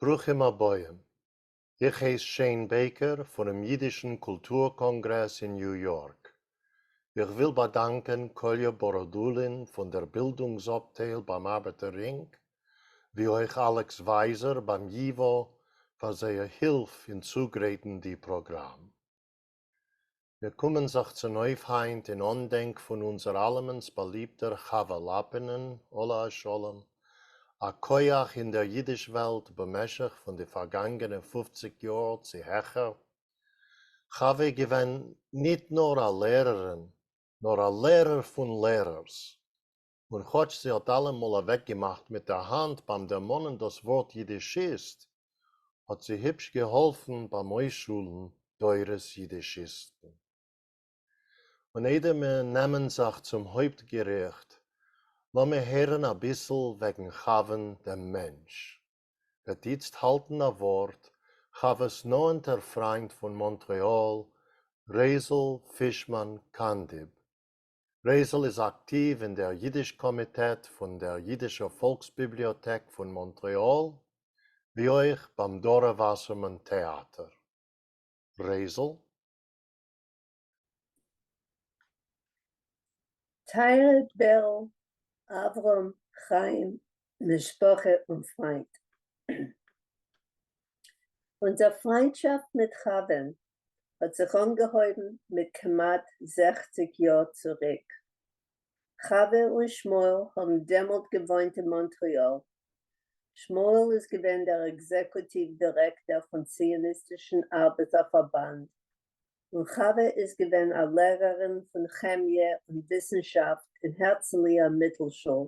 ברוכים הבאים. איך הייס שיין בעיקער פונעם אידישן קולטור קאנגרעס אין ניו יארק. איך וויל באדאנקען קאליע באראדולין פון דער בילדונגס אפטייל ביים ארבעטער רינג, ווי אויך אלעקס ווייזער ביים ייווא פאר זייער הילף אין צוגרייטן די פראגראם. מיר קומען זיך צונויף היינט אין אנדענק פון אונזער אלעמענס באליבטער חוה לאפינען, עליה השלום, א כח אין דער אידיש וועלט במשך פון די פארגאנגענע 50 יאר צי העכער. חוה איז געווען ניט נאר א לערערין, נאר א לערער פון לערערס. און כאטש זי האט אלעמאל אוועקגעמאכט מיט דער האנט ביים דערמאנען דאס ווארט יידישיסט, האט זי היפש געהאלפן ביים אויסשולן דורות יידישיסטן. און איידער מיר נעמען זיך צום הויפט געריכט, לאמיר הערן אביסל וועגן חוה'ן דעם מענטש. וועט איצט האלטן א ווארט חוה'ס נאענטער פריינט פון מאנטרעאל, רייזל פישמאן קאנדיב. רייזל איז אקטיוו אין דער יידיש קאמיטעט פון דער יידישער פאלקס-ביבליאטעק פון מאנטרעאל, ווי אויך ביים דארא וואסערמאן טעאטער. רייזל? טייערע בערל, אברהם, חיים, משפחה און פריינט. אונזער פריינטשאפט מיט חוה'ן האט זיך אנגעהויבן מיט כמעט 60 יאר צוריק. חוה און שמואל האבן דעמאלט געוואוינט אין מאנטריאל. שמואל איז געווען דער עקזעקוטיוו דירעקטאר פון ציוניסטישן ארבעטער פארבאנד, און חוה איז געווען א לערערין פון כעמיע און וויסנשאפט אין הרצליה מיטלשול,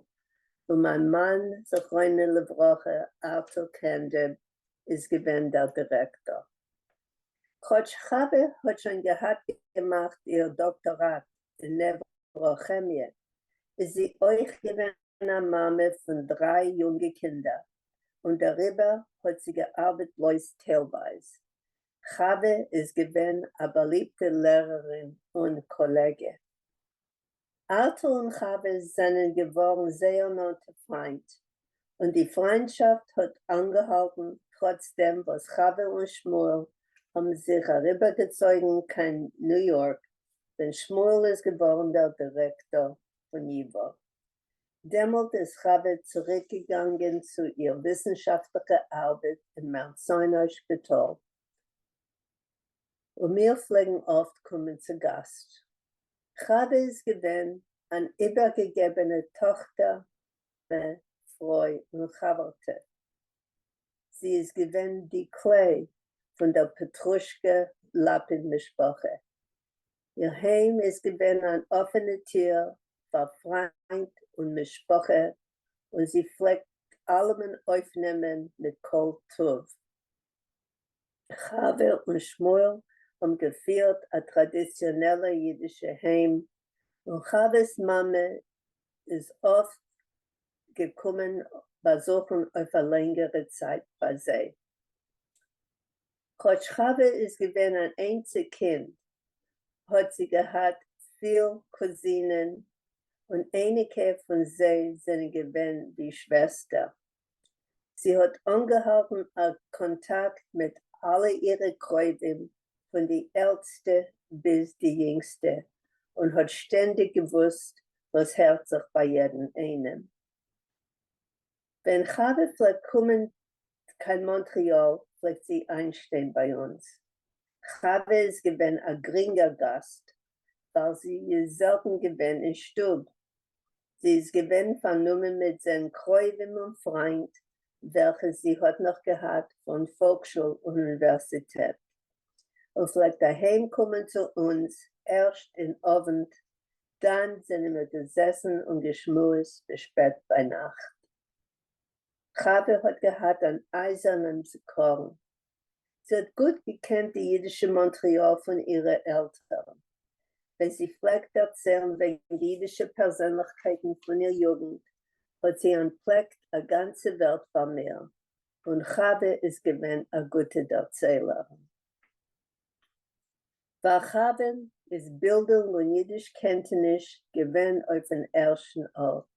וואו מיין מאן זכרונו לברכה ארטור קענדיב איז געווען דער דירעקטאר. כאטש חוה האט שוין געהאט געמאכט איר דאקטאראט אין נעווראכעמיע, איז זי אויך געווען א מאמע פון דריי יונגע קינדער, און דעריבער האט זי געארבעט בלויז טיילווייז. חוה איז געווען א באליבטע לערערין און קאלעגע. ארטור און חוה זענען געווארן זייער נאנטע פריינט, און די פריינטשאפט האט אנגעהאלטן טראץ דעם וואס חוה און שמואל האבן זיך אריבערגעצויגן קיין ניו יארק ווען שמואל איז געווארן דער דירעקטאר פון ייווא. דעמאלט איז חוה צוריקגעגאנגען צו איר וויסנשאפטליכע ארבעט אין מאונט סיני שפיטאל, און מיר פלעגן אפט קומען צו גאסט. חוה איז געווען אן איבערגעגעבענע טאכטער, פרוי און חבר'טע. זי איז געווען די כלי פון דער פעטרושקע לאפין משפחה. איר היים איז געווען אן אפענע טיר פאר פריינט און משפחה, און זי פלעגט אלעמען אויפנעמען מיט כל טוב. חוה און שמואל האבן געפירט א טראדיציאנעלע אידישע היים, און חוה'ס מאמע איז אפט געקומען באזוכן אויף א לענגערע צייט ביי זיי. כאטש חוה איז געווען אן איינציג קינד, האט זי געהאט פיל קוזינען, און אייניקע פון זיי זענען געווען ווי שוועסטער. זי האט אנגעהאלטן א קאנטאקט מיט אלע אירע קרובים פון די עלטסטע ביז די יונגסטע, און האט שטענדיג געוואוסט וואס הערט זיך ביי יעדן איינעם. ווען חוה פלעגט קומען קיין מאנטריאל פלעגט זי איינשטיין ביי אונז. חוה איז געווען א גרינגער גאסט, ווייל זי איז זעלטן געווען אין שטוב. זי איז געווען פארנומען מיט זען קרובים און פריינט וועלכע זי האט נאך געהאט פון פאלקשול און אוניווערסיטעט, און פלעגט אהיים קומען צו אונז ערשט אין אוונט, דאן זענען מיר געזעסן און געשמועסט ביז שפעט ביינאכט. חוה האט געהאט אן אייזערנעם זכרון. זי האט גוט געקענט די אידישע מאנטריאל פון אירע עלטערן. ווען זי פלעגט דערציילן וועגן די אידישע פערזענליכקייטן פון איר יוגנט, האט זי אנטפלעקט א גאנצע וועלט פאר מיר, און חוה איז געווען א גוטע דערציילערין. פאר חוה'ן איז בילדונג און אידיש קענטעניש געווען אויפן ערשטן ארט.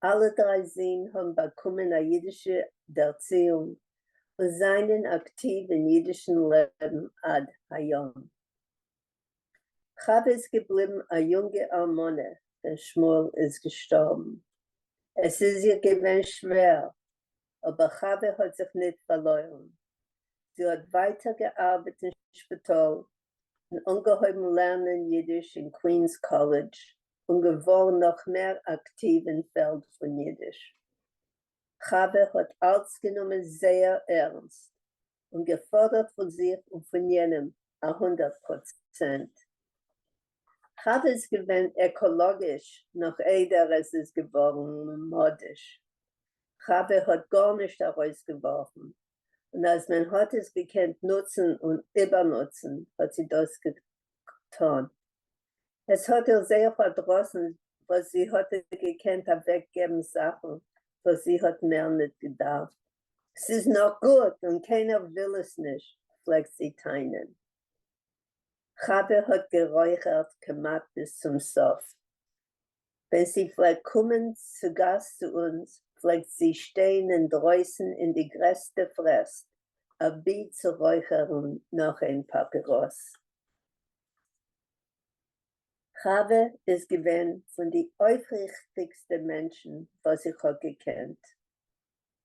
אלע דריי זין האבן באקומען א אידישע ערציאונג. און זײַנען אַקטיוו אין ייִדישן לעבן עד היום. חווה איז געבליבן אַ יונגע אַלמנה ווען שמואל איז געשטאָרבן. עס איז איר געווען שווער, אָבער חווה האָט זיך ניט פֿאַרלוירן. זי האָט ווײַטער געאַרבעט אין שפּיטאָל און אָנגעהויבן לערנען ייִדיש אין Queens College און געוואָרן נאָך מער אַקטיוו אין פֿעלד פֿון ייִדיש. חווה האָט אַלץ גענומען זייער ערנסט און געפֿאָדערט פֿון זיך און פֿון יענעם אַ 100%. חווה איז געווען עקאָלאָגיש נאָך איידער עס איז געוואָרן מאָדיש. חווה האָט גאָרנישט אַרויסגעוואָרפֿן, און אַז מען האָט עס געקענט נוצן און איבערנוצן, האָט זי דאָס געטאָן. עס האָט איר זייער פֿאַרדראָסן, וואָס זי האָט געקענט אַוועקגעבן זאַכן, וואָס זי האָט מער ניט געדאַרפֿט. ס'איז נאָך גוט און קיינער וויל עס נישט, פֿלעגט זי טענהן. חווה האָט גערויכערט כּמעט ביז צום סוף. ווען זי פֿלעגט קומען צו גאַסט צו אונדז, פֿלעגט זי שטיין אין דרויסן אין די גרעסטע פֿרעסט, אַבי צו רויכערן נאָך איין פּאַפּיראָס. חווה איז געווען פֿון די אויפֿריכטיקסטע מענטשן, וואָס איך האָב געקענט.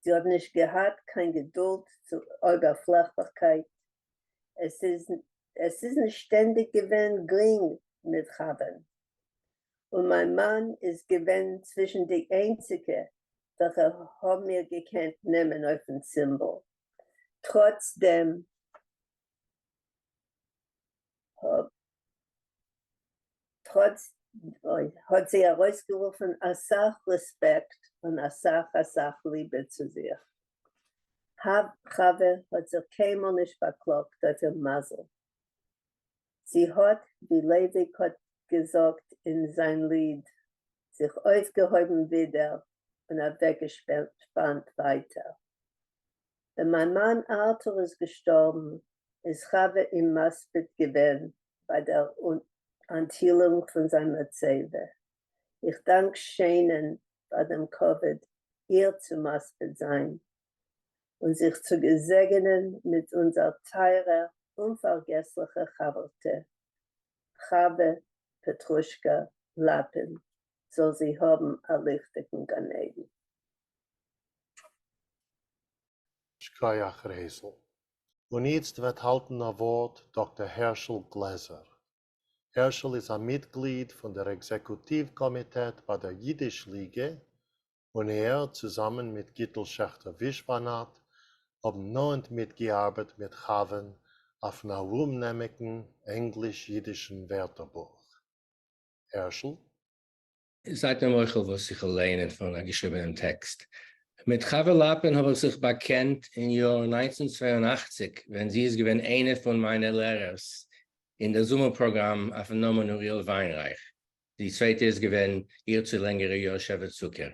זי האָט נישט געהאַט קיין געדולד צו אויבערפֿלעכלעכקייט. עס איז עס איז נישט שטענדיק געווען גרינג מיט חווהן. און מײַן מאַן איז געווען צווישן די איינציקע, וועלכע האָבן איר געקענט נעמען אויפֿן צימבל. טראָץ דעם האָב טראָץ האָט זי אַרויסגערופֿן אַ סך רעספּעקט און אַ סך, אַ סך ליבע צו זיך. חווה האָט זיך קיינמאָל נישט באַקלאָגט אויף איר מזל. זי האָט, ווי לייוויק האָט געזאָגט אין זײַן ליד, זיך אויפֿגעהויבן ווידער און אַוועקגעשפּאַנט ווײַטער. ווען מײַן מאַן אַרטור איז געשטאָרבן, איז חווה אים מספּיד געווען בײַ דער אַנטהילונג פֿון זײַן מצבֿה. איך דאַנק שיינען פֿאַר דעם כּבֿוד איר צו מספּיד זײַן און זיך צו געזעגענען מיט אונדזער טײַערער אומפֿאַרגעסלעכער חבֿרטע, חווה פּעטרושקאַ לאַפּין, זאָל זי האָבן אַ ליכטיקן גן-עדן. שכוח רייזל. און איצט וועט האלטן א ווארט דאקטער הערשל גלעזער. הערשל איז א מיטגליד פון דער עקזעקוטיוו קאמיטעט ביי דער יידיש ליגע, און ער, צוזאמען מיט גיטל שעכטער-ווישוואנאט, האבן נאענט מיטגעארבעט מיט חוה'ן אויפן ארומנעמיגן ענגליש-יידישן ווערטערבוך. הערשל? זייט מיר מוחל וואס איך וועל לייענען פון א געשריבענעם טעקסט. מיט חוה לאפין האב איך זיך באקענט אין יאר 1982 ווען זי איז געווען איינע פון מיינע לערערס אין דער זומער פראגראם אויפן נאמען אוריאל וויינרייך, די צווייטע איז געווען איר צו לענגערע יאר שבע צוקער.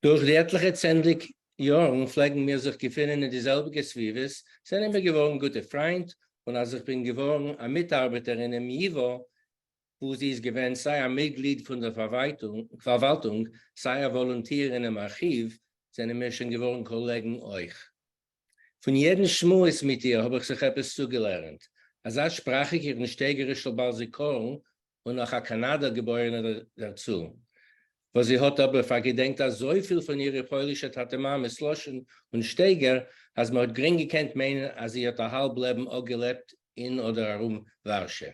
דורך די עטליכע צענדליג יארן פלעגן מיר זיך געפינען אין די זעלביגע סביבות, זענען מיר געווארן גוטע פריינט, און אז איך בין געווארן א מיטארבעטער אינעם ייווא, וואו זי איז געווען סיי א מיטגליד פון דער פארוואלטונג, סיי א וואלונטיר אינעם ארכיוו, זענען מיר שוין געווארן קאלעגן אויך. פון יעדן שמועס מיט איר האב איך זיך עפעס צוגעלערנט. אזא שפראכיגער און שטייגערישער בעל זיכרון, און נאך א קאנאדער געבוירענע דערצו, וואס זי האט אבער פארגעדענקט אזויפיל פון אירע פוילישע טאטע-מאמע'ס לשון און שטייגער, אז מ'האט גרינג געקענט מיינען אז זי האט א האלב לעבן אפגעלעבט אין אדער ארום ווארשע.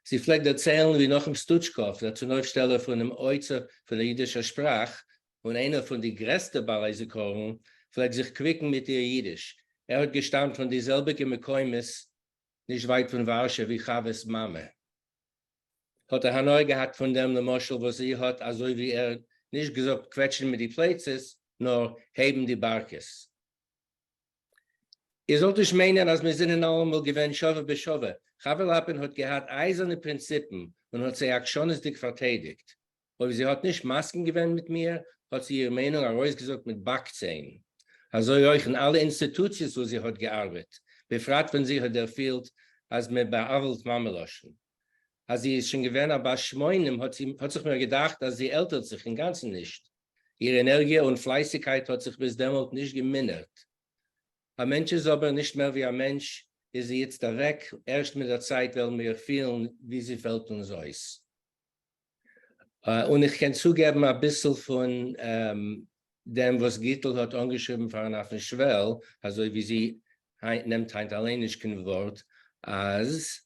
זי פלעגט דערציילן ווי נחום סטוטשקאוו, דער צונויפשטעלער פונעם אוצר פון דער יידישער שפראך און איינער פון די גרעסטע בעלי זיכרון, פלעגט זיך קוויקן מיט איר יידיש. ער האט געשטאמט פון די זעלביגע מקומות נישט ווייט פון ווארשע ווי חווה'ס מאמע. האט ער הנאה געהאט פון דעם למשל וואס זי האט אזוי ווי ער נישט געזאגט קוועטשן מיט די פלייצעס נאר הייבן די בארקעס. איר זאלט נישט מיינען אז מיר זענען אלעמאל געווען שווה בשווה, חוה לאפין האט געהאט אייזערנע פרינציפן און האט זיי עקשנות'דיג פארטיידיגט. אויב זי האט נישט מסכים געווען מיט מיר האט זי איר מיינונג ארויסגעזאגט מיט באק-ציין. אזוי אויך אין אלע אינסטיטוציעס וואו זי האט געארבעט, בפרט ווען זי האט דערפילט אז מען בא'עוול'ט מאמע-לשון. אז זי איז שוין געווען א בת שמונים האט זיך מיר געדאכט אז זי עלטערט זיך אינגאנצן נישט. איר ענערגיע און פלייסיקייט האט זיך ביז דעמאלט נישט געמינערט. א מענטש איז אבער נישט מער ווי א מענטש, איז זי איצט אוועק, ערשט מיט דער צייט וועלן מיר פילן ווי זי פעלט אונז אויס. און איך קען צוגעבן אביסל פון דעם וואס גיטל האט אנגעשריבן פארן אויפן שוועל, אזוי ווי זי נעמט היינט אליין נישט קיין ווארט, אז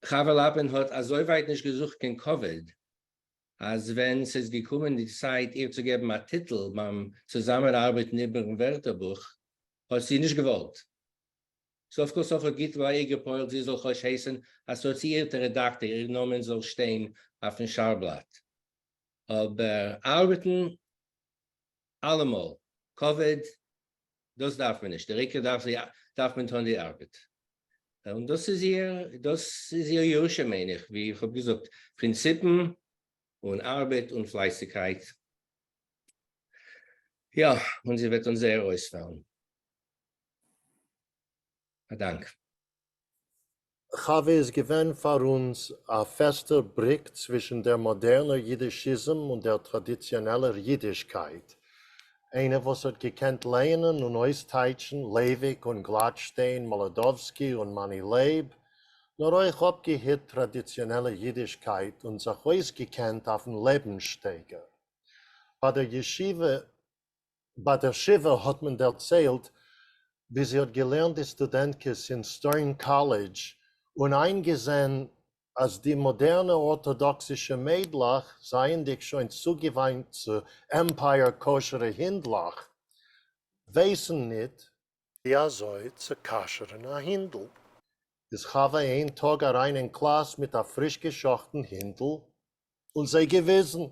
חוה לאפין האט אזוי ווייט נישט געזוכט קיין כבוד, אז ווען ס'איז געקומען די צייט איר צו געבן א טיטל ביים צוזאמענארבעטן איבערן ווערטערבוך, האט זי נישט געוואלט. סוף כל סוף האט גיטל ביי איר געפועלט זי זאל כאטש הייסן אסאציאירטע רעדאקטאר, איר נאמען זאל שטיין אויפן שער-בלאט. אבער ארבעטן אלעמאל, כבוד, דאס דארף מען נישט, דער עיקר דארף זי, דארף מען טון די ארבעט. און דאס איז איר, דאס איז איר ירושה מיין איך, ווי איך האב געזאגט, פרינציפן און ארבעט און פלייסיגקייט. יא, און זי וועט אונז זייער אויספעלן. א דאנק. חוה איז געווען פאר אונז א פעסטער בריק צווישן דער מאדערנער יידישיזם און דער טראדיציאנעלער יידישקייט, איינער וואס האט געקענט לייענען און אויסטייטשן לייוויק און גלאטשטיין, מאלאדאווסקי און מאני לייב, נאר אויך אפגעהיט טראדיציאנעלע יידישקייט און זיך אויסגעקענט אויפן לעבנסשטייגער. ביי דער ישיבה ביי דער שבעה האט מען דערציילט ווי זי האט געלערנט די סטודענטקעס אין סטערן קאלעדזש און איינגעזען אז די מאדערנע ארטאדאקסישע מיידלעך, זייענדיג שוין צוגעוואינט צו עמפייער כשר'ע הינדלעך, ווייסן ניט ווי אזוי צו כשר'ן א הינדל. איז חוה איין טאג אריין אין קלאס מיט א פריש געשאכטן הינדל און זיי געוויזן.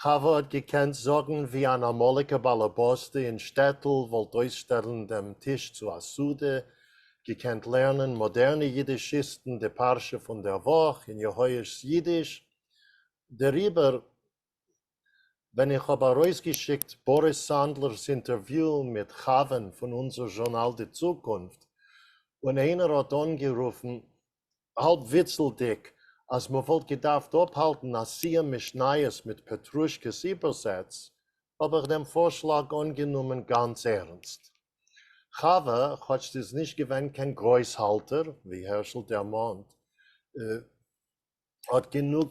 חוה האט געקענט זאגן ווי אן אמאליגע באלעבאסטע אין שטעטל וואלט אויסשטעלן דעם טיש צו א סעודה, געקענט לערנען מאדערנע יידישיסטן די פרשה פון דער וואך אין יהואש'ס יידיש. דעריבער ווען איך האב ארויסגעשיקט באריס סאנדלער'ס אינטערוויו מיט חוה'ן פון אונזער זשורנאל די צוקונפט, און איינער האט אנגערופן האלב וויצלדיג אז מ'וואלט געדארפט אפהאלטן א סיום משניות מיט פעטרושקע'ס איבערזעץ, האב איך דעם פארשלאג אנגענומען גאנץ ערנסט. חוה, כאטש ס'איז נישט געווען קיין גרויסהאלטער, ווי הערשל דערמאנט, האט גענוג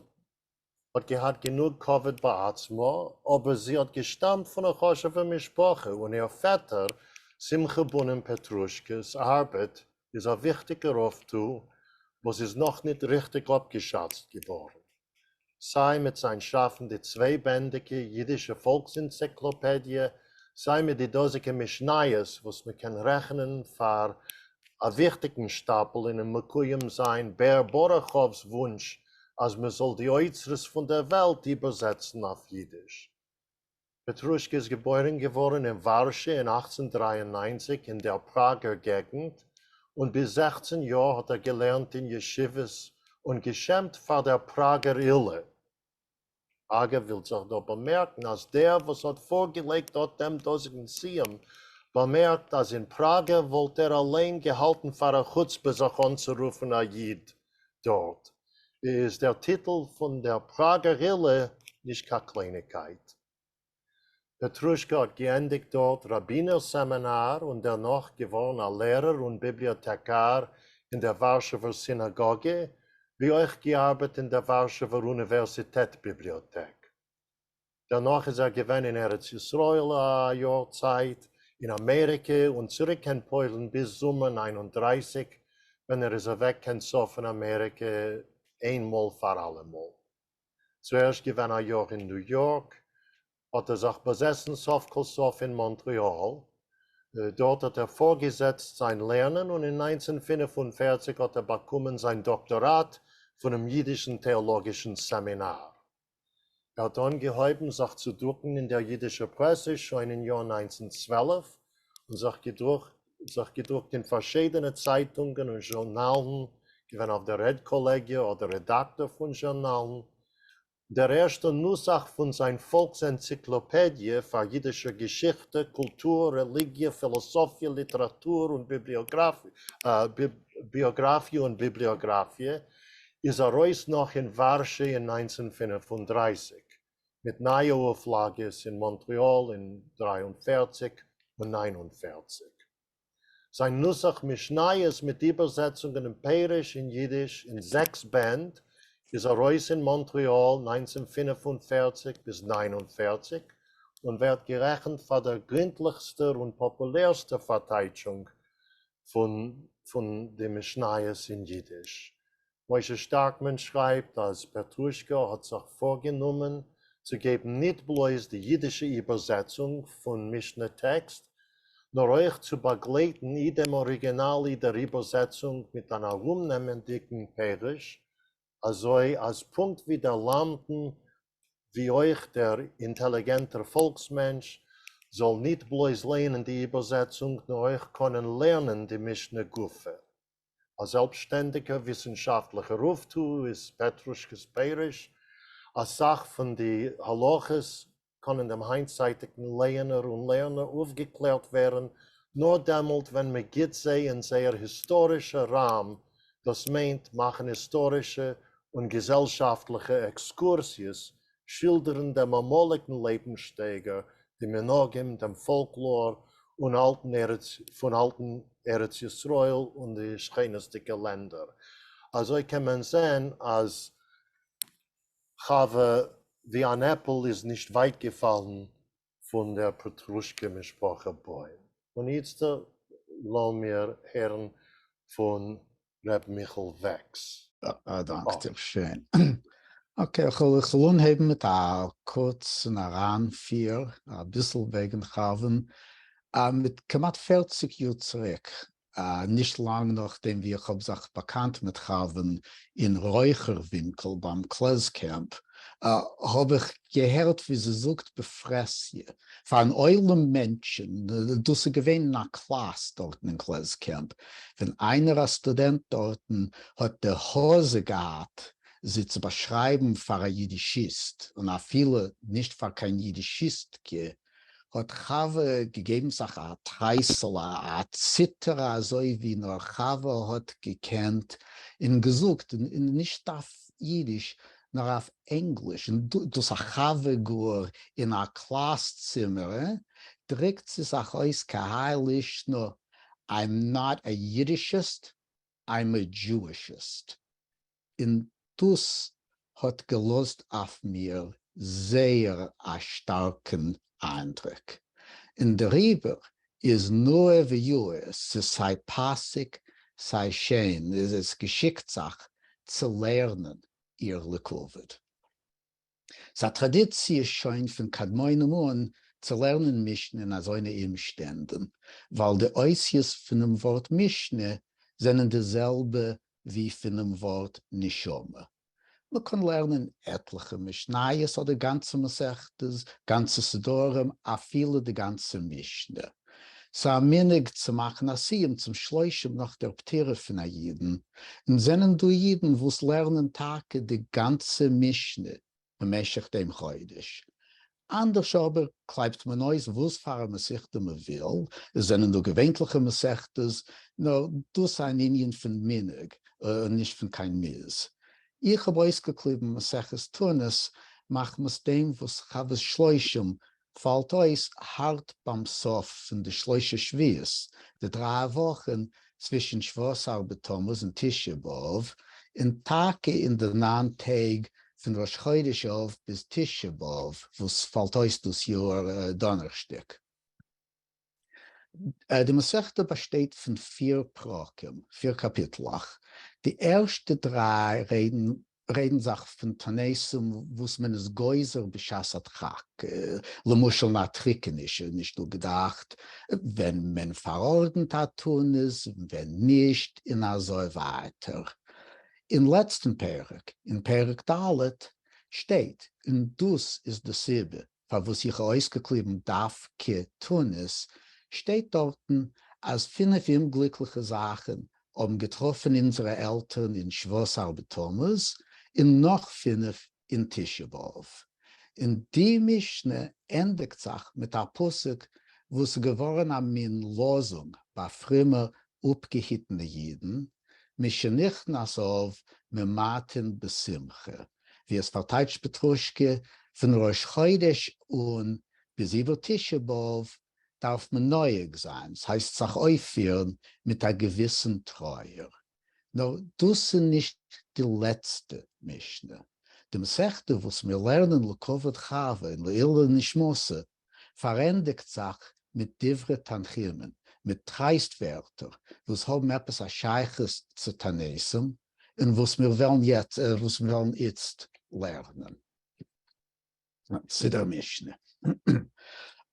האט געהאט גענוג כבוד בעצמה, אבער זי האט געשטאמט פון א חשוב'ע משפחה און איר פעטער שמחה בונם פעטרושקע'ס ארבעט איז א וויכטיגער אויפטו וואס איז נאך ניט ריכטיג אפגעשאצט געווארן, סיי מיט זיין שאפן די צוויי-בענדיגע אידישע פאלקס-ענציקלאפעדיע, סיי מיט די דאזיגע משניות וואס מען קען רעכענען פאר א וויכטיגן שטאפל אינעם מקוים זיין בער באראכאוו'ס וואונטש אז מען זאל די אוצרות פון דער וועלט איבערזעצן אויף אידיש. פעטרושקע איז געבוירן געווארן אין ווארשע אין 1893 אין דער פראגער געגנט, און ביז 16 יאר האט ער געלערנט אין ישיבות און געשמט פאר דער פראגער עילוי. אגב ווילט זיך דא באמערקן אז דער וואס האט פארגעלייגט אט דעם דאזיגן סיום באמערקט אז אין פראגע וואלט ער אליין געהאלטן פאר א חוצפה זיך אנצורופן א איד דארט איז דער טיטל פון דער פראגער עילוי נישט קיין קלייניגקייט. פעטרושקע האט געענדיגט דארט ראבינער סעמינאר און דערנאך געווארן א לערער און ביבליאטעקאר אין דער ווארשעווער סינאגאגע, ווי אויך געארבעט אין דער ווארשעווער אוניווערסיטעט ביבליאטעק. דערנאך איז ער געווען אין ארץ ישראל א יאר צייט, אין אמעריקע און צוריק קיין פוילן ביז זומער 39 ווען ער איז אוועק קיין צפון אמעריקע איינמאל פאר אלעמאל. צוערשט געווען א יאר אין ניו יארק, האט ער זיך באזעסן סוף כל סוף אין מאנטריאל, דארט האט ער פארגעזעצט זיין לערנען און אין 1945 האט ער באקומען זיין דאקטאראט פונעם אידישן טעאלאגישן סעמינאר. ער האט אנגעהויבן זיך צו דרוקן אין דער אידישער פרעסע שוין אין יאר 1912 און זיך געדרוקט אין פארשידענע צייטונגען און זשורנאלן, געווען אויף דער רעדקאלעגיע אדער רעדאקטאר פון זשורנאלן. דער ערשטער נוסח פון זיין פאלקס-ענציקלאפעדיע פאר אידישער געשיכטע, קולטור, רעליגיע, פילאסאפיע, ליטעראטור און ביאגראפיע און ביבליאגראפיע איז ארויס נאך אין ווארשע אין 1935. מיט נײַע אויפֿלאַגעס אין מאָנטרעאָל אין 43 און 49. זײַן נוסח משניות מיט איבערזעצונגען און פּירוש אין ייִדיש אין זעקס בענד איז אַרויס אין מאָנטרעאָל 1945 ביז 49 און ווערט גערעכנט פֿאַר דער גרינטלעכסטער און פּאָפּולערסטער פֿאַרטײַטשונג פֿון פֿון די משניות אין ייִדיש. משה שטארקמאן שרייבט אז פעטרושקא האט זיך פארגענומען צו געבן ניט בלויז די יידישע איבערזעצונג פון משנה טעקסט, נאר אויך צו באגלייטן אי דעם אריגינאל אי דער איבערזעצונג מיט אן ארומנעמענדיקן פירוש, אזוי אז פונקט ווי דער למדן ווי אויך דער אינטעליגענטער פאלקסמענטש זאל ניט בלויז לייענען די איבערזעצונג נאר אויך קאנען לערנען די משנה גופא. אַ זעלבשטענדיקער וויסנשאַפֿטלעכער אויפֿטו איז פּעטרושקעס פּירוש. אַ סך פֿון די הלכות קאָנען דעם הײַנטצײַטיקן לייענער און לערנער אויפֿגעקלערט ווערן נאָר דעמאָלט, ווען מע גיט זיי אין זייער היסטאָרישער ראַם, דאָס מיינט, מאַכן היסטאָרישע און געזעלשאַפֿטלעכע עקסקורסיעס, שילדערן דעם אַמאָליקן לעבנסשטייגער, די מנהגים, דעם פֿאָלקלאָר און אַלטן ארץ, פֿון אַלטן ארץ ישראל און די שכנותדיקע לענדער. אַזוי קען מען זען, אַז חווה ווי אַן עפּל איז נישט ווײַט געפֿאַלן פֿון דער פּעטרושקע משפּחה בוים. און איצטער לאָמיר הערן פֿון ר' מיכל וועקס. אַ דאַנק דיר. שיין. Okay, איך וועל אָנהייבן מיט אַ קורצן אַרײַנפֿיר, אַ ביסל וועגן חווהן. מיט כּמעט 40 יאָר צוריק, נישט לאַנג נאָך דעם ווי איך האָב זיך באַקאַנט מיט חווהן אין רויכער-ווינקל בײַם קלעזקעמפּ, האָב איך געהערט ווי זי זאָגט בפֿרהסיא פֿאַרן עולם מענטשן, דאָס איז געווען אין אַ קלאַס דאָרטן אין קלעזקעמפּ, ווען איינער אַ סטודענט דאָרטן האָט די העזה געהאַט זי צו באַשרײַבן פֿאַר אַ ייִדישיסט, און אַפֿילו נישט פֿאַר קיין ייִדישיסטקע, האָט חווה געגעבן זיך אַ טרייסל, אַ ציטער אַזוי ווי נאָר חווה האָט געקענט, און געזאָגט, און נישט אויף ייִדיש, נאָר אויף ענגליש, און דאָס אַ חווה גאָר אין אַ קלאַס-צימער, דריקט זי זיך אויס כהאי לישנא, I'm not a Yiddishist, I'm a Jewishist. און דאס האט געלאזט אויף מיר זייער א שטארקן איינדרוק, און דעריבער איז נאה ויאה, ס'איז סיי פאסיג סיי שיין, איז עס געשיקט זיך צו לערנען איר לכבוד. ס'איז א טראדיציע שוין פון קדמונים אן צו לערנען משנה אין אזוינע אומשטענדן, ווייל די אותיות פונעם ווארט משנה זענען די זעלבע ווי פונעם ווארט נשמה. מ'קען לערנען עטליכע משניות אדער גאנצע מסכתות, גאנצע סדרים, אפילו די גאנצע משנה. ס'איז א מנהג צו מאכן א סיום צום שלושים נאך דער פטירה פון א אידן, און זענען דא אידן וואס לערנען טאקע די גאנצע משנה במשך דעם חודש. אנדערש אבער קלייבט מען אויס וואס פאר א מסכתא מען וויל, עס זענען דא געווענטליכע מסכתות, נאר דאס איז אן ענין פון מנהג און נישט פון קיין מוז. איך האב אויסגעקליבן מסכת תענית מחמת דעם וואס חווה'ס שלושים פאלט אויס הארט ביים סוף פון די שלושה שבועות, די דריי וואכן צווישן שבעה עשר בתמוז און תשעה באב, און טאקע אין די ניין טעג פון ראש חודש אב ביז תשעה באב, וואס פאלט אויס דאס יאר דאנערשטאג. די מסכתא באשטייט פון פיר פרקים, פיר קאפיטלעך. די ערשטע דריי רעדן רעדן זיך פון תעניתים וואס מען איז גוזר בשעת הדחק, למשל אין א טריקעניש איז נישט דא געדאכט ווען מען פארארדענט א תענית און ווען נישט און אזוי ווייטער. אין לעצטן פרק, אין פרק ד', שטייט, און דאס איז די סיבה פארוואס איך האב אויסגעקליבן דווקא תענית, שטייט דארטן אז פינף אומגליקליכע זאכן האבן געטראפן אונזערע עלטערן אין שבעה עשר בתמוז, און נאך פינף אין תשעה באב. און די משנה ענדיגט זיך מיט א פסוק וואס איז געווארן א מין לאזונג ביי פרומע אפגעהיטענע אידן, משנכנס אב ממעטין בשמחה. ווי עס פארטייטשט פעטרושקע, פון ראש חודש אן ביז איבער תשעה באב דארף מען נוהג זיין, ס'הייסט זיך אויפפירן מיט א געוויסן טרויער. נאר דאס איז נישט די לעצטע משנה. די מסכתא וואס מיר לערנען לכבוד חוה און לעילוי נשמתה פארענדיגט זיך מיט דברי תנחומין, מיט טרייסט ווערטער וואס האבן עפעס א שייכות צו תעניתים, און וואס מיר וועלן יעצט, וואס מיר וועלן איצט לערנען. צו דער משנה.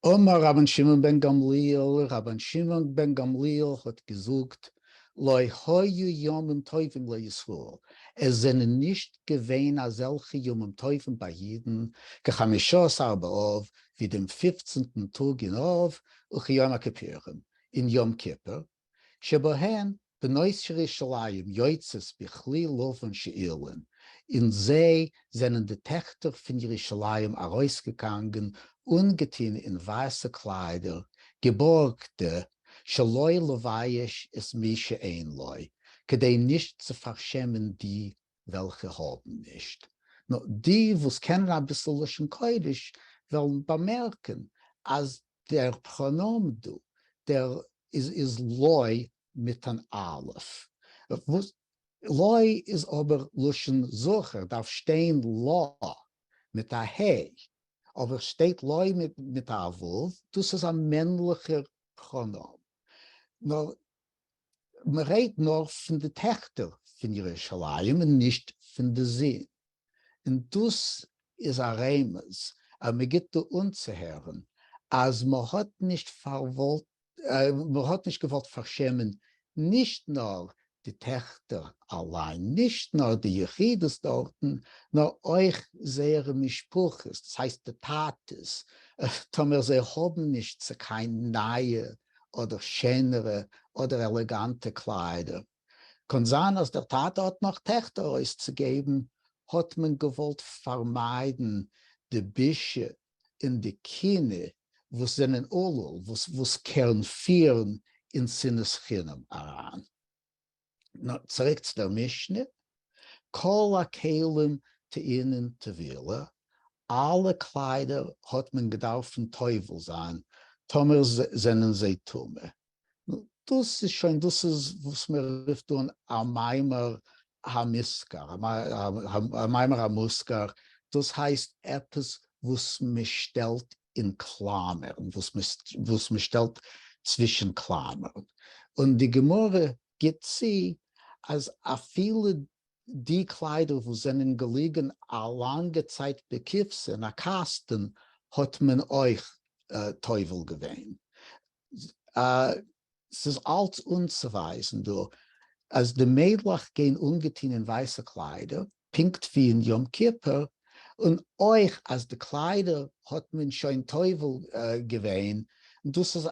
אמר רבן שמעון בן גמליאל, רבן שמעון בן גמליאל האט געזאגט, לא היו ימים טובים לישראל, עס זענען נישט געווען אזעלכע ימים טובים ביי אידן, כחמשה עשר באב, ווי דעם פופצנטן טאג אין אב, וכיום הכיפורים, אין יום כיפור, שבהן בנות ירושלים יוצאות בכלי לבן שאילין, אין זיי זענען די טעכטער פון ירושלים ארויסגעגאנגען אנגעטון אין ווייסע קליידער, געבארגטע, שלא לבייש את מי שאין לו, כדי נישט צו פארשעמען די וועלכע האבן נישט. נאר די וואס קענען אביסל לשון קודש וועלן באמערקן אז דער פראנאם דא, דער איז איז לו מיט אן אלף. וואס לו איז אבער לשון זכר, דארף שטיין לה מיט א ה', אבער שטייט לו מיט א ו', דאס איז א מענליכער פראנאם. נאר מען רעדט נאר פון די טעכטער פון ירושלים און נישט פון די זין. און דאס איז א רמז אז מען גיבט דא אנצוהערן אז מען האט נישט פארוואלט מען האט נישט געוואלט פארשעמען נישט נאר די טעכטער אליין, נישט נאר די יחידות דארטן, נאר אויך זייערע משפחות, דאס הייסט די טאטעס, טאמער זיי האבן נישט צו קיין נייע אדער שענערע אדער עלעגאנטע קליידער. קאן זיין אז דער טאטע האט נאך טעכטער אויסצוגעבן, האט מען געוואלט פארמיידן די בושה און די קנאה וואס זענען עלול, וואס קען פירן אין שנאת חינם אריין. נאר צוריק צו דער משנה, כל הכלים טעונין טבילה, אלע קליידער האט מען געדארפן טובל זיין טאמער זענען זיי טמא. דאס איז שוין, דאס איז וואס מען רופט אן א מאמר המוסגר, א מאמר המוסגר, דאס הייסט עפעס וואס מען שטעלט אין קלאמערן, וואס מען שטעלט צווישן קלאמערן, און די גמרא גיט צו אז אפילו די קליידער וואס זענען געליגן א לאנגע צייט בקופסא אין א קאסטן האט מען אויך טובל געווען. ס'איז אלץ אנצוווייזן דא אז די מיידלעך גייען אנגעטון אין ווייסע קליידער פונקט ווי אין יום כיפור, און אויך אז די קליידער האט מען שוין טובל געווען, דאס איז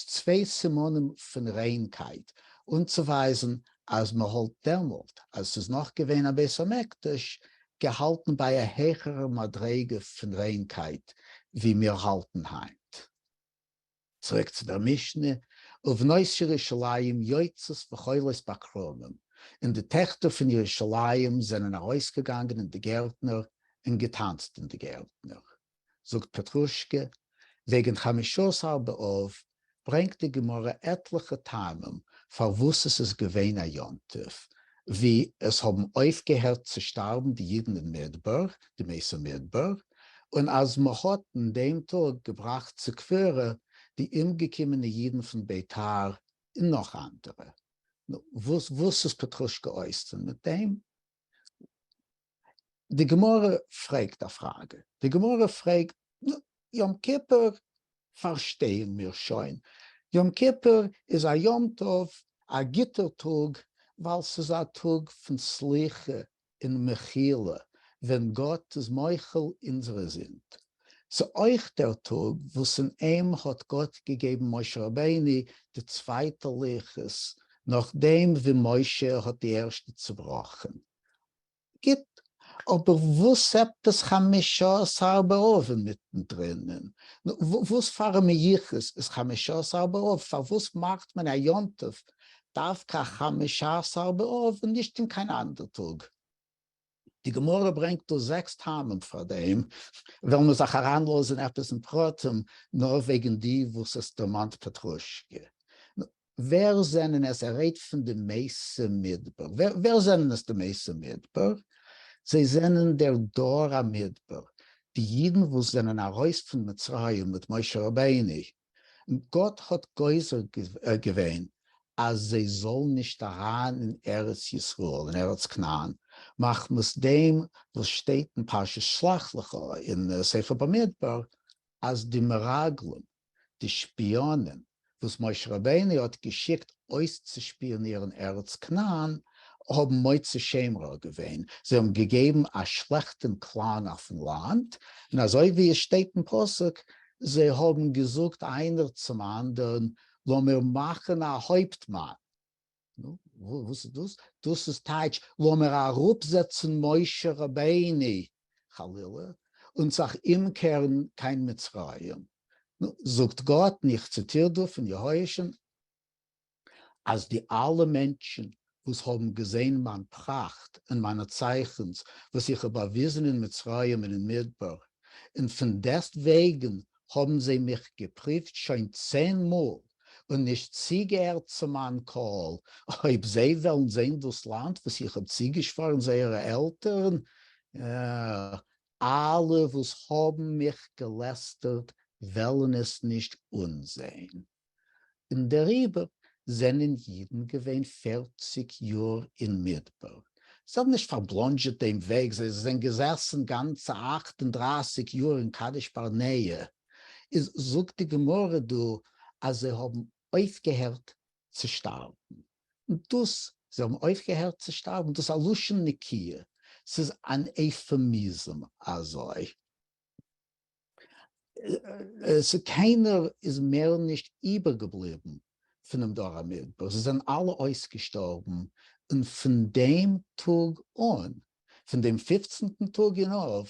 צוויי סימנים פון ריינקייט, אנצוווייזן אז מען האלט דעמאלט, אז ס'איז נאך געווען א בית המקדש, געהאלטן ביי א העכערע מדריגה פון ריינקייט ווי מיר האלטן היינט. צוריק צו דער משנה, ובנות ירושלים יוצאות וחולות בכרמים, און די טעכטער פון ירושלים זענען ארויסגעגאנגען אין די גערטנער און געטאנצט אין די גערטנער. זאגט פעטרושקע, וועגן חמשה עשר באב ברענגט די גמרא עטליכע טעמים פארוואס עס איז געווען א יום טוב, ווי עס האבן אויפגעהערט צו שטארבן די אידן אין מדבר, די מתי מדבר, און אז מען האט אין דעם טאג געבראכט צו קבורה די אומגעקומענע אידן פון ביתר און נאך אנדערע. נו, וואס וואס איז פעטרושקע אויסן מיט דעם? די גמרא פרעגט א פראגע, די גמרא פרעגט, נו, יום כיפור פארשטייען מיר שוין, יום כיפור איז א יום טוב, א גוטער טאג, ווייל ס'איז א טאג פון סליחה און מחילה, ווען גאט איז מוחל אונזערע זינד. ס'אויך דער טאג וואס אין אים האט גאט געגעבן משה רבינו די צווייטע לוחות, נאכדעם ווי משה האט די ערשטע צובראכן. גוט, אבער וואס עפעס חמשה עשר באב אינמיטן דרינען? וואס פאר א מיוחס איז חמשה עשר באב? פארוואס מאכט מען א יום טוב דווקא חמשה עשר באב און נישט אין קיין אנדער טאג? די גמרא ברענגט דא זעקס טעמים פאר דעם, וועלן מיר זיך אריינלאזן עפעס אין פרטים נאר וועגן די וואס עס דערמאנט פעטרושקע. ווער זענען עס? ער רעדט פון די מתי מדבר. ווער זענען עס די מתי מדבר? זיי זענען דער דור המדבר, די אידן וואס זענען ארויס פון מצרים מיט משה רבינו, גאט האט גוזר געווען אז זיי זאלן נישט אריין אין ארץ ישראל, אין ארץ כנען, מחמת דעם וואס שטייט אין פרשת שלח לך אין ספר במדבר אז די מרגלים, די שפיאנען וואס משה רבינו האט געשיקט אויסצושפיאנירן ארץ כנען, האבן מוציא שם רע געווען, זיי האבן געגעבן א שלעכטן קלאנג אויפן לאנד, און אזוי ווי עס שטייט אין פסוק, זיי האבן געזאגט איינער צום אנדערן, לאמיר מאכן א הויפטמאן. נו, וואס איז דאס? דאס איז טייטש, לאמיר אראפזעצן משה רבינו, חלילה, און זיך אומקערן קיין מצרים. נו, זאגט גאט, און איך ציטיר דא פון יהואש'ן, אז די אלע מענטשן וואס האבן געזען מיין פראכט און מיינע צייכנס וואס איך האב באוויזן אין מצרים און אין מדבר, און פון דעסט וועגן האבן זיי מיך געפריווט שוין צען מאל און נישט צוגעהערט צו מיין קול, אויב זיי וועלן זען דאס לאנד וואס איך האב צוגעשווארן זייערע עלטערן, אלע וואס האבן מיך געלעסטערט וועלן עס נישט אנזען. און דעריבער זענען אידן געווען פערציג יאר אין מדבר. זיי האבן נישט פארבלאנדזשעט דעם וועג, זיי זענען געזעסן גאנצע 38 יאר אין קדש ברנע. איז זאגט די גמרא דא אז זיי האבן אויפגעהערט צו שטארבן. און דאס זיי האבן אויפגעהערט צו שטארבן, דאס איז א לשון נקיה, ס'איז אן עוועמיזם אזוי. קיינער איז מער נישט איבערגעבליבן פונעם דור המדבר, זיי זענען אלע אויסגעשטארבן, און פון דעם טאג אן, פון דעם פופצנטן טאג אין אב,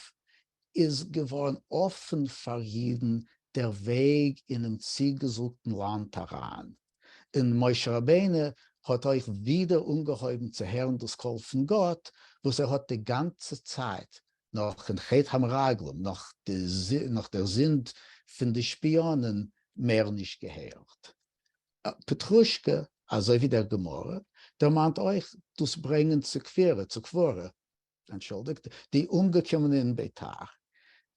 איז געווארן אפן פאר אידן דער וועג אינעם צוגעזאגטן לאנד אריין, און משה רבינו האט אויך ווידער אנגעהויבן צו הערן דאס קול פון גאט, וואס ער האט די גאנצע צייט נאכן חטא המרגלים, נאך דער זינד פון די שפיאנען, מער נישט געהערט. פעטרושקע, אזוי ווי דער גמרא, דערמאנט אויך דאס ברענגען צו קבירה, צו קבורה, אנטשולדיגט, די אומגעקומענע אין ביתר.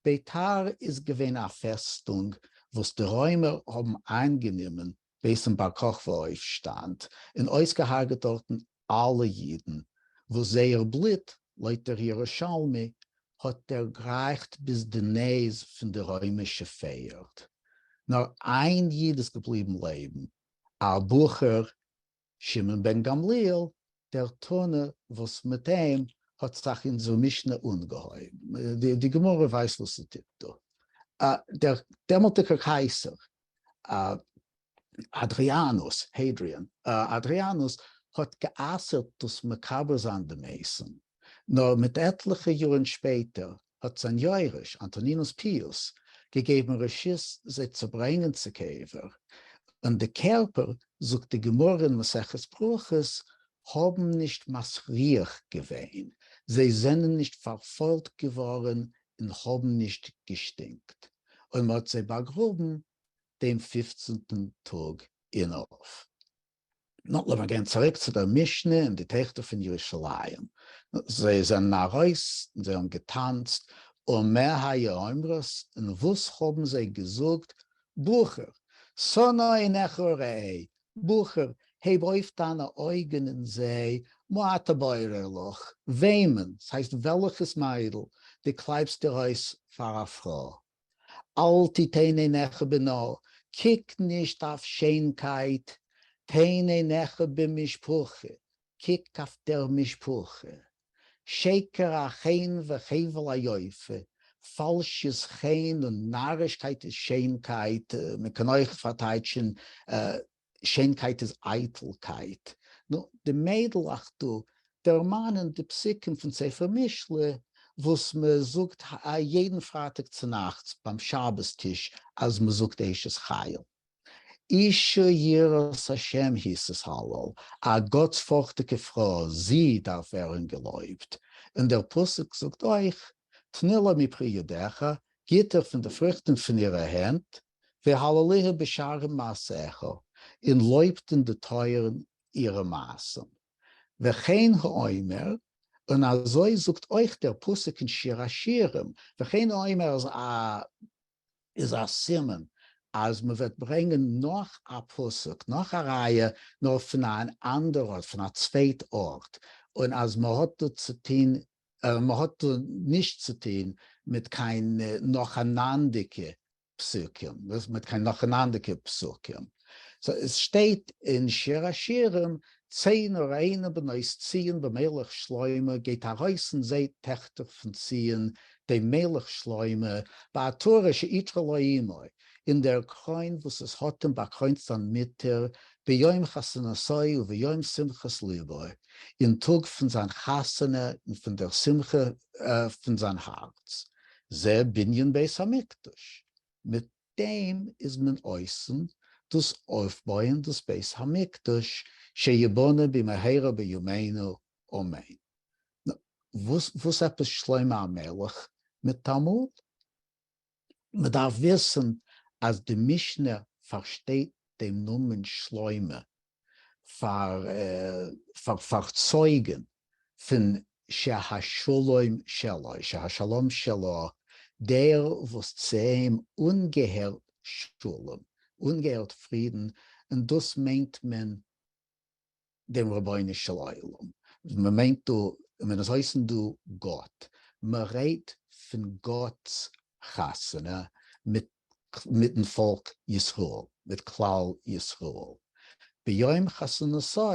ביתר איז געווען א פעסטונג וואס די רוימער האבן איינגענומען בעת'ן בר כוכבא אויפשטאנד, און אויסגעהארגעט דארטן אלע אידן, וואס זייער בלוט, לויט דער ירושלמי, האט דערגרייכט ביז די נעז פון די רוימישע פערד. נאר איין איד איז געבליבן לעבן, א בחור שמעון בן גמליאל, דער תנא וואס מיט אים האט זיך אונזער משנה אנגעהויבן. די גמרא ווייסט וואס זי טוט דא. דער דעמאלטיגער קייסער אדריאנוס, Hadrian, אדריאנוס האט גע'אסר'ט דאס מקבר זיין די מתים, נאר מיט עטליכע יארן שפעטער האט זיין יורש, אנטונינוס פיוס, געגעבן רשות זיי צו ברענגען צו קבר, און די קערפער, זאגט די גמרא אין מסכת ברכות, האבן נישט מסריח געווען, זיי זענען נישט פארפוילט געווארן און האבן נישט געשטינקט, און מען האט זיי באגראבן דעם פופצנטן טאג אין אב. נו, לאמיר גיין צוריק צו דער משנה און די טעכטער פון ירושלים. זיי זענען ארויס און זיי האבן געטאנצט, ומה היו אומרות, און וואס האבן זיי געזאגט, בחור, שא נא עיניך וראה, בחור, הייב אויף דיינע אויגן און זע, מה אתה בורר לך, וועמען, ס'הייסט וועלכעס מיידל, דו קלייבסט דיר אויס פאר א פרוי. אל תתן עיניך בנאה, קוק נישט אויף שיינקייט, תן עיניך במשפחה, קוק אויף דער משפחה. שקר החן והבל היופי, פאלש איז חן און נארישקייט איז שיינקייט, מען קען אויך פארטייטשן שיינקייט איז אייטלקייט. נו, די מיידלעך דא דערמאנען די פסוקים פון ספר משלי וואס מען זאגט יעדן פרייטאג צונאכטס ביים שבת טיש אז מען זאגט אשת חיל. אשה יראת השם היא תתהלל, א גאטספארכטיגע פרוי, זי דארף ווערן געלויבט. און דער פסוק זאגט אויך, תני לה מפרי ידך, גיט איר פון די פרוכטן פון אירע הענט, והלליה בשערי מעשיך, און לויבט אין די טויערן אירע מעשים. וכן הוא אומר, און אזוי זאגט אויך דער פסוק אין שיר השירים, וכן הוא אומר איז א איז א סימן אז מען וועט ברענגען נאך א פסוק, נאך א ראיה, נאר פון אן אנדער ארט, פון א צווייט ארט, און אז מען האט דא צו טון, מען האט דא נישט צו טון מיט קיין נאכאנאנדיגע פסוקים, מיט קיין נאכאנאנדיגע פסוקים. so עס שטייט אין שיר השירים, צאינה וראינה בנות ציון במלך שלמה, גייט ארויס און זעהט טעכטער פון ציון, דעם מלך שלמה, בעטרה שעטרה לו אמו, אין דער קרוין וואס עס האט אים באקרוינט זיין מוטער, ביום חתונתו וביום שמחת לבו, אין טאג פון זיין חתונה און פון דער שמחה פון זיין הארץ. זה בנין בית המקדש, מיט דעם איז מען אויסן דאס אויפבויען דאס בית המקדש שיבנה במהרה בימינו אמן. וואס וואס עפעס שלמה המלך מיטאמאל? מען דארף וויסן אז די משנה פארשטייט דעם נאמען שלמה פאר פאר פארצויגן פון שהשלום שלו, שהשלום שלו, דער וואס צו אים אנגעהערט שלום, אנגעהערט פרידן, און דאס מיינט מען דעם רבונו של עולם, מען מיינט דא, מען איז אויסן דא גאט, מען רעדט פון גאט'ס חתונה מיט מיטן פאלק ישראל, מיט כלל ישראל. ביום חתונתו,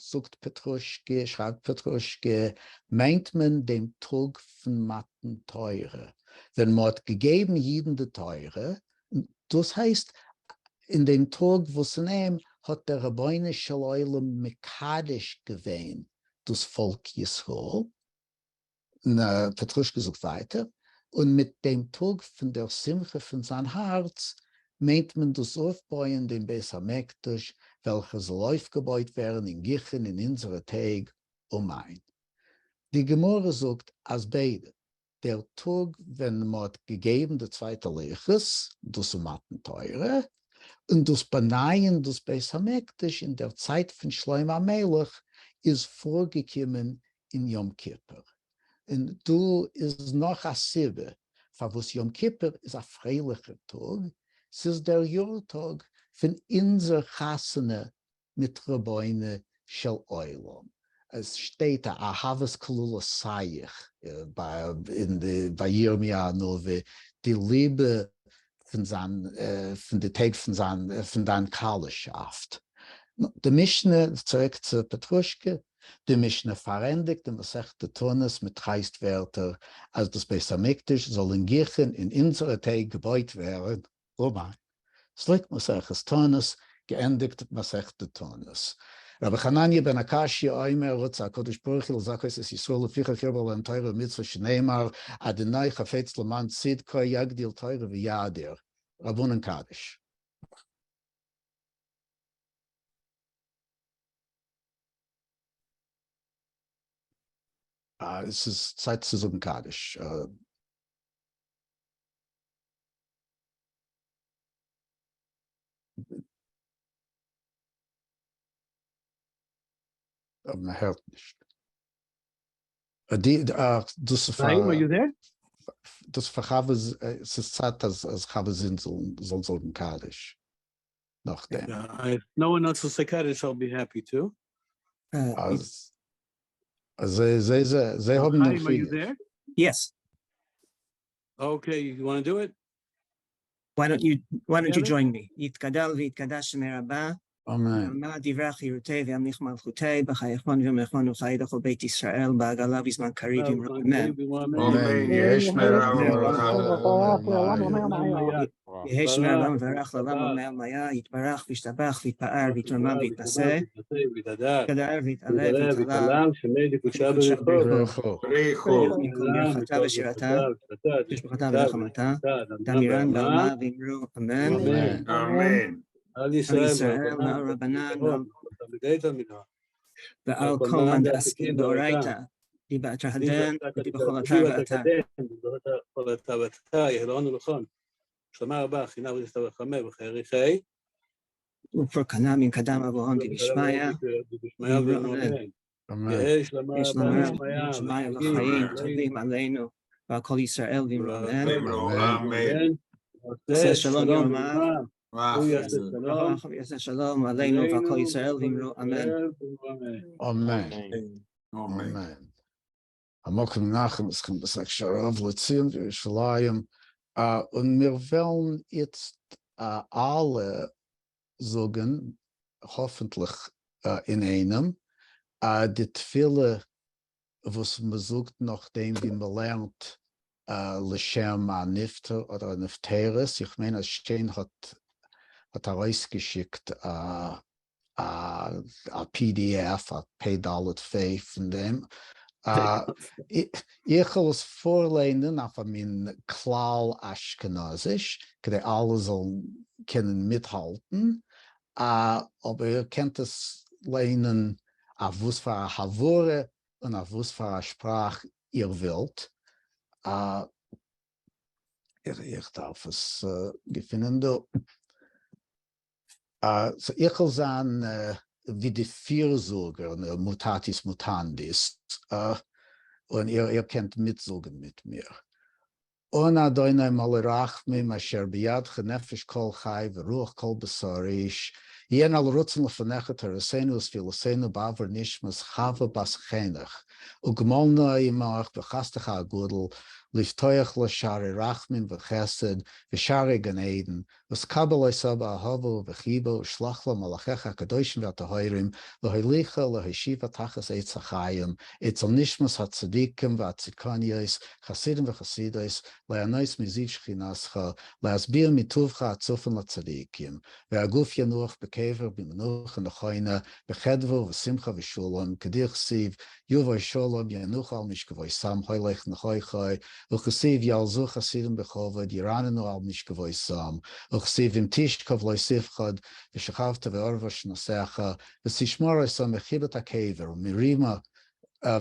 זאגט פעטרושקע, שרייבט פעטרושקע, מיינט מען דעם טאג פון מתן תורה, ווען מען האט געגעבן אידן די תורה, דאס הייסט, אין דעם טאג וואס אין אים האט דער רבונו של עולם מקדש געווען דאס פאלק ישראל, און פעטרושקע זאגט ווייטער, און מיט דעם טאג פון דער שמחה פון זיין הארץ מיינט מען דאס אויפבויען דעם בית המקדש וועלכער זאל אויפגעבויט ווערן אין גיכן אין אונזערע טעג, אמן. די גמרא זאגט אז ביידע, דער טאג ווען מען האט געגעבן די צווייטע לוחות, דאס איז מתן תורה, און דאס באנייען דאס בית המקדש אין דער צייט פון שלמה המלך איז פארגעקומען אין יום כיפור. און דא איז נאך א סיבה פארוואס יום כיפור איז א פרייליכער טאג, ס'איז דער יארטאג פון אונזער חתונה מיט רבונו של עולם. עס שטייט א אהבת כלולותיך ביי ירמי' הנביא, די ליבע פון זיין, פון די טעג פון זיין, פון דיין כלה'שאפט. די משנה, צוריק צו פעטרושקע, די משנה פארענדיגט די מסכת תענית מיט טרייסט ווערטער אז דאס בית המקדש זאל אינגיכן אין אונזערע טעג געבויט ווערן, אמן. סליק מסכת תענית, געענדיגט מסכת תענית. רבי חנניה בן עקשיא אומר רצה הקדוש ברוך הוא לזכות את ישראל לפיכך הרבה להם תורה ומצוה שנאמר אדוני חפץ למען צדקו יגדיל תורה ויאדיר. רבנן קדיש. עס איז צייט צו זאגן קדיש. מען הערט נישט. די דאס איז פאר דאס פאר חוה, ס'איז צייט אז חוה זון זאל זאגן קדיש נאכדעם. If no one else will say Kaddish, I'll be happy to. אז זיי זיי זיי האבן דעם Chaim, are you there? Yes. Okay, you want to do it? Why don't you join me? יתגדל ויתקדש שמיה רבא. אמן. מה דברי חירותי וימליך מלכותי בחייכון ויומכון וחיי לכל בית ישראל בעגלה בזמן קריב אמרו אמן. אמן. יהא שמיה רבא. יהא שמיה רבא מברך לעולם ולעולמי עלמיא יתברך וישתבח ויתפאר ויתרומם ויתנשא. יתגדל ויתעלה ויתהלל. ברכו. ברכתה ושירתה, תשבחתה ונחמתה, דמירן בעלמא ואמרו אמן. אמן. על ישראל ישראל ועל רבנן ועל תלמידי תלמידן. ועל כל כל מאן מאן דעסקין דעסקין באורייתא. באורייתא, די באתר הדן ודי בכל אתר ואתר. בכל אתר ואתר, יהלון ולכון. שלמה רבה, חינה ודסתא וחמה וחיי ופרקנה מן קדם אברהם דבשמיא, דבשמיא ואמן. אמן. יהא שלמה יש רבה לומר ושמיא, שמיא וחיים לחיים טובים עלינו ועל כל ישראל ואמרו אמן. אמן. עשה שלום במרומיו. הוא יעשה שלום. יעשה שלום עלינו ועל כל ישראל ואמרו אמן. אמן. אמן. המקום ינחם אתכם בשק שרב לציון וירושלים. און מיר וועלן איצט אַלע זאָגן, האָפֿנטלעך אין איינעם, די תּפֿילה וואָס מע זאָגט נאָך דעם ווי מע לערנט לשם אַ נפֿטר אָדער אַ נפֿטרת. איך מיין אַז שיין האָט האָט אַרויסגעשיקט אַ PDF, אַ פּ־ד־פֿ פֿון דעם. איך וועל עס פֿאָרלייענען אויף אַ מין כּלל אַשכּנזיש, כּדי אַלע זאָלן קענען מיטהאַלטן. אָבער איר קענט עס לייענען אויף וואָס פֿאַר אַ הבֿרה און אויף וואָס פֿאַר אַ שפּראַך איר ווילט. איך דאַרף עס געפֿינען דאָ. So איך וועל זײַן ווי די פֿירזאָגער, mutatis mutandis, און איר קענט מיטזאָגן מיט מיר. אנא אדוני מלא רחמים אשר בידך נפש כל חי ורוח כל בשר איש, יהיה נא לרצון לפניך תורתנו ותפילתנו בעבור נשמת חוה בת חנוך, וגמולנה עמך בחסדך הגדול, לפתוח לה שערי רחמים וחסד ושערי גן עדן, ותקבל אותה באהבה ובחיבה ושלח לה מלאכיך הקדושים והטהורים להוליכה להושיבה תחת עץ החיים, אצל נשמות הצדיקים והצדקניות, חסידים וחסידות, ליהנות מזיו שכינתך, להשביע מטובך הצופן לצדיקים, והגוף ינוח בקבר במנוחה נכונה, בחדווה ובשמחה ושלום, כדכתיב, יבוא שלום ינוחו על משכבותם, הולך נכוחו, וכתיב יעלזו חסידים בכבוד, ירננו על משכבותם, וכתיב אם תשכב לא תפחד, ושכבת בערבה שנותיך, ותשמור אותה מחיבת הקבר ומרימה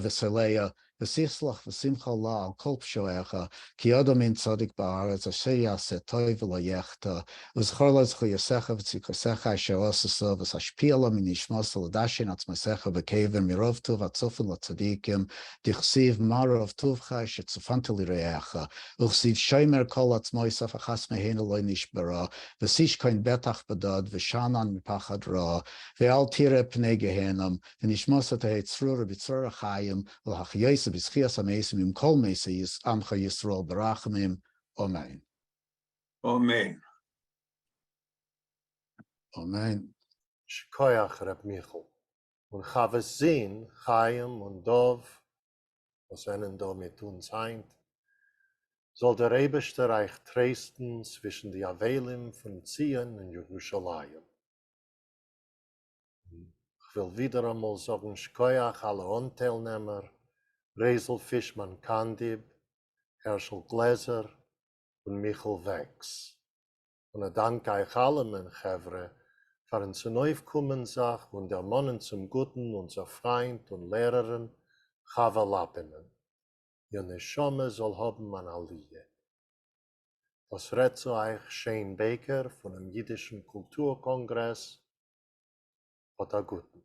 וסולע, ותסלח ותמחול לה על כל פשעיך, כי אדם אין צדיק בארץ אשר יעשה טוב ולא יחטא, וזכור לה זכויותיך וצדקותיך אשר עשית, ותשפיע לה מנשמתה לדשן עצמותיך בקבר מרוב טוב הצופן לצדיקים, דכתיב מה רב טובך אשר צפנת ליראיך, וכתיב שומר כל עצמותיו אחת מהנה לא נשברה, ותשכון בטח בדד ושאנן מפחד רע, ואל תראה פני גיהנם, ונשמתה תהא צרורה בצרור החיים, ולהחיותה בתחיית המתים עם כל מתי עמך ישראל ברחמים, אמן. אמן. אמן. שכּוח, רב מיכל. און חוהס זין, חיים און דובֿ, וואָס זענען דאָ מיט אונדז הײַנט, זאָל דער אייבערשטער אײַך טרייסטן צווישן די אבלים פֿון ציון און ירושלים. כ'וויל ווידער אַמאָל זאָגן שכּוח אַלע אָנטיילנעמער, רייזל פֿישמאַן קאַנדיב, הערשל גלעזער און מיכל וועקס. און אַ דאַנק אײַך אַלעמען, חבֿרה, פֿאַרן צונויפֿקומען זיך און דערמאָנען צום גוטן אונדזער פֿרײַנד און לערערין חוה לאַפּינען. איר נשמה זאָל האָבן אַן עליה. דאָס רעדט צו אײַך שיין בייקער פֿונעם ייִדישן קולטור-קאָנגרעס. האָט אַ גוטן.